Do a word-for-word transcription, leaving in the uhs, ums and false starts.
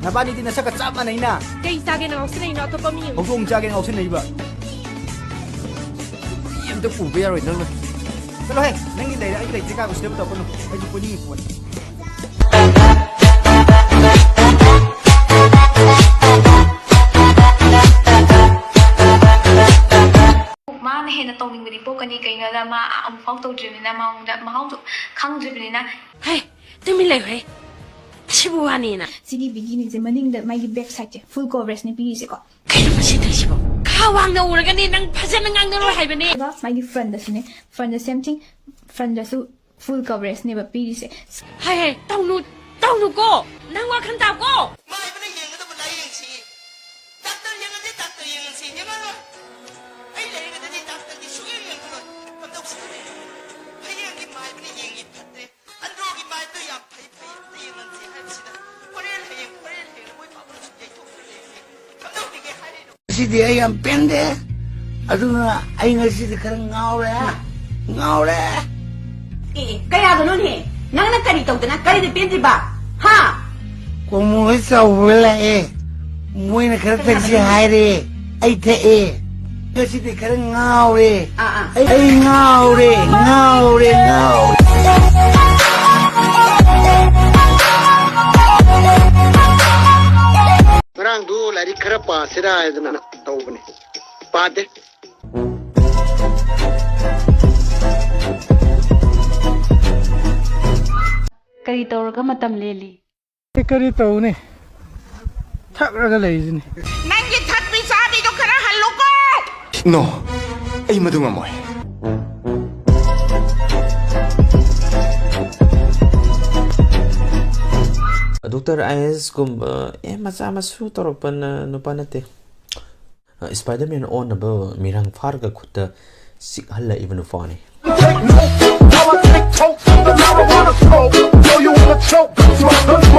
ꯅꯕꯥꯅꯤꯗꯤ ꯅꯁꯛꯀ ꯆꯞ ꯃꯥꯟꯅꯩꯅ꯫ ꯀꯩ ꯆꯥꯒꯦꯅ ꯉꯥꯎꯁꯤꯟꯅꯩꯅꯣ? ꯑꯇꯣꯞꯄ ꯃꯤ ꯌꯦꯡꯉꯨ꯫ ꯍꯧꯗꯣꯡ ꯆꯥꯒꯦꯅ ꯉꯥꯎꯁꯤꯟꯅꯩꯕ꯫ ꯃꯤ ꯑꯝꯇ ꯎꯕ ꯌꯥꯔꯣꯏ ꯅꯪꯅ꯫ ꯆꯠꯂꯣꯍꯦ, ꯅꯪꯒꯤ ꯂꯩꯔꯦ, ꯑꯩꯒꯤ ꯂꯩꯇꯦ ꯀꯥꯏ ꯎꯁꯤꯠꯇꯕ ꯇꯧꯔꯛꯀꯅꯨ꯫ ꯑꯩꯁꯨ ꯀꯣꯏꯅꯤꯡꯉꯤ ꯄꯣꯠꯅꯤ꯫ ꯃꯥꯅ ꯍꯦꯟꯅ ꯇꯧꯅꯤꯡꯕꯗꯤ ꯄꯣꯛꯀꯅꯤ, ꯀꯩꯅꯣꯗ ꯃꯥ ꯑꯃꯨꯛꯐꯥꯎ ꯇꯧꯗ꯭ꯔꯤꯕꯅꯤꯅ, ꯃꯉꯣꯟꯗ ꯃꯍꯥꯎꯗꯣ ꯈꯪꯗ꯭ꯔꯤꯕꯅꯤꯅ꯫ ꯍꯦ, ꯇꯨꯃꯤꯟ ꯂꯩꯌꯨꯍꯦ꯫ ꯁꯤꯕꯨ ꯋꯥꯅꯦꯅ꯫ ꯁꯤꯒꯤ ꯕꯤꯒꯤꯅꯤꯁꯦ ꯃꯅꯤꯡꯗ ꯃꯥꯒꯤ ꯕꯦꯛ ꯁꯥꯏꯗꯁꯦ ꯐꯨꯜ ꯀꯣꯚꯔꯦꯖꯅꯦ ꯄꯤꯔꯤꯁꯦꯀꯣ꯫ ꯀꯩꯅꯣ ꯃꯁꯤ ꯇꯧꯔꯤꯁꯤꯕꯣ? ꯈꯥ ꯋꯥꯡꯅ ꯎꯔꯒꯅꯤ ꯅꯪ ꯐꯖꯅ ꯉꯥꯡꯅꯔꯣꯏ ꯍꯥꯏꯕꯅꯦ꯫ ꯑꯗꯨꯒ ꯃꯥꯒꯤ ꯐ꯭ꯔꯟꯗꯁꯨꯅꯦ, ꯐ꯭ꯔꯟꯗ ꯁꯦꯝ ꯊꯤꯡ, ꯐ꯭ꯔꯟꯗꯁꯨ ꯐꯨꯜ ꯀꯣꯚꯔꯦꯖꯅꯦꯕ ꯄꯤꯔꯤꯁꯦ꯫ ꯍꯥꯏ ꯍꯥꯏ, ꯇꯧꯅꯨ, ꯇꯧꯅꯨꯀꯣ꯫ ꯅꯪ ꯋꯥꯈꯜ ꯇꯥꯎꯀꯣ꯫ ꯃꯥꯏꯕꯅ ꯌꯦꯡꯒꯗꯕ ꯂꯥꯏꯌꯦꯡꯁꯤ꯫ ꯗꯥꯛꯇꯔ ꯌꯦꯡꯉꯗꯤ ꯗꯥꯛꯇꯔ ꯌꯦꯡꯉꯁꯤ꯫ ꯌꯦꯡꯉꯔꯣꯏ꯫ ꯑꯩ ꯂꯩꯔꯒꯗꯤ ꯗꯥꯛꯇꯔꯗꯤ ꯁꯨꯡꯌꯦꯡ ꯌꯦꯡꯉꯔꯣꯏ꯫ ꯀꯝꯗꯧꯁꯤ? ꯍꯌꯦꯡꯒꯤ ꯃꯥꯏꯕꯅ ꯌꯦꯡꯉꯤ ꯐꯠꯇ꯭ꯔꯦ꯫ ꯑꯟꯗ꯭ꯔꯣꯒꯤ ꯃꯥꯏꯕꯗꯣ ꯌꯥꯝ ꯐꯩ, ꯐꯩ, ꯑꯝꯇ ꯌꯦꯡꯍꯟꯁꯤ ꯍꯥꯏꯕꯁꯤꯗ ꯍꯣꯔꯦꯟ ꯍꯌꯦꯡ, ꯍꯣꯔꯦꯟ ꯍꯌꯦꯡ ꯃꯣꯏ ꯄꯥꯕꯨꯡꯁꯨ ꯌꯩꯊꯣꯛꯈ꯭ꯔꯦ꯫ ꯀꯝꯗꯧꯔꯤꯒꯦ ꯍꯥꯏꯔꯤꯅꯣ? ꯉꯁꯤꯗꯤ ꯑꯩ ꯌꯥꯝ ꯄꯦꯟꯗꯦ꯫ ꯑꯗꯨꯅ ꯑꯩ ꯉꯁꯤꯗꯤ ꯈꯔ ꯉꯥꯎꯔꯦ꯫ ꯉꯥꯎꯔꯦ꯫ ꯑꯦ, ꯑꯦ, ꯀꯌꯥꯗꯅꯣꯅꯦ? ꯅꯪꯅ ꯀꯔꯤ ꯇꯧꯗꯅ ꯀꯔꯤꯗ ꯄꯦꯟꯗ꯭ꯔꯤꯕ? ꯍꯥ? ꯀꯣꯃꯣ ꯍꯣꯏ ꯆꯥꯎꯕ ꯂꯥꯛꯑꯦ꯫ ꯃꯣꯏꯅ ꯈꯔ ꯊꯛꯁꯤ ꯍꯥꯏꯔꯦ꯫ ꯑꯩ ꯊꯛꯑꯦ꯫ ꯉꯁꯤꯗꯤ ꯈꯔ ꯉꯥꯎꯔꯦ꯫ ꯑꯥ, ꯑꯥ꯫ ꯑꯩ, ꯑꯩ ꯉꯥꯎꯔꯦ, ꯉꯥꯎꯔꯦ, ꯉꯥꯎꯔꯦ꯫ ꯉꯔꯥꯡꯗꯨ ꯂꯥꯏꯔꯤꯛ ꯈꯔ ꯄꯥꯁꯤꯔꯥ ꯍꯥꯏꯗꯅ ꯇꯧꯕꯅꯦ꯫ ꯄꯥꯗꯦ꯫ ꯀꯔꯤ ꯇꯧꯔꯒ ꯃꯇꯝ ꯂꯦꯜꯂꯤ? ꯑꯩ ꯀꯔꯤ ꯇꯧꯅꯤ? ꯊꯛꯂꯒ ꯂꯩꯁꯤꯅꯤ꯫ ꯅꯪꯒꯤ ꯊꯛꯄꯤ ꯆꯥꯕꯤꯗꯣ ꯈꯔ ꯍꯜꯂꯨꯀꯣ꯫ No, ꯑꯩ ꯃꯗꯨ ꯉꯝꯃꯣꯏ꯫ ꯗꯣꯛꯇꯔ ꯑꯥꯏ ꯑꯦꯁ ꯀꯨꯝꯕ, ꯑꯦ, ꯃꯆꯥ ꯃꯁꯨ ꯇꯧꯔꯛꯄꯅ ꯅꯨꯄꯥ ꯅꯠꯇꯦ꯫ ꯁ꯭ꯄꯥꯏꯗꯔꯃꯦꯟ ꯑꯣꯟꯅꯕ ꯃꯤꯔꯥꯡ ꯐꯥꯔꯒ ꯈꯨꯠꯇ ꯆꯤꯛꯍꯜꯂꯛꯏꯕ ꯅꯨꯄꯥꯅꯤ꯫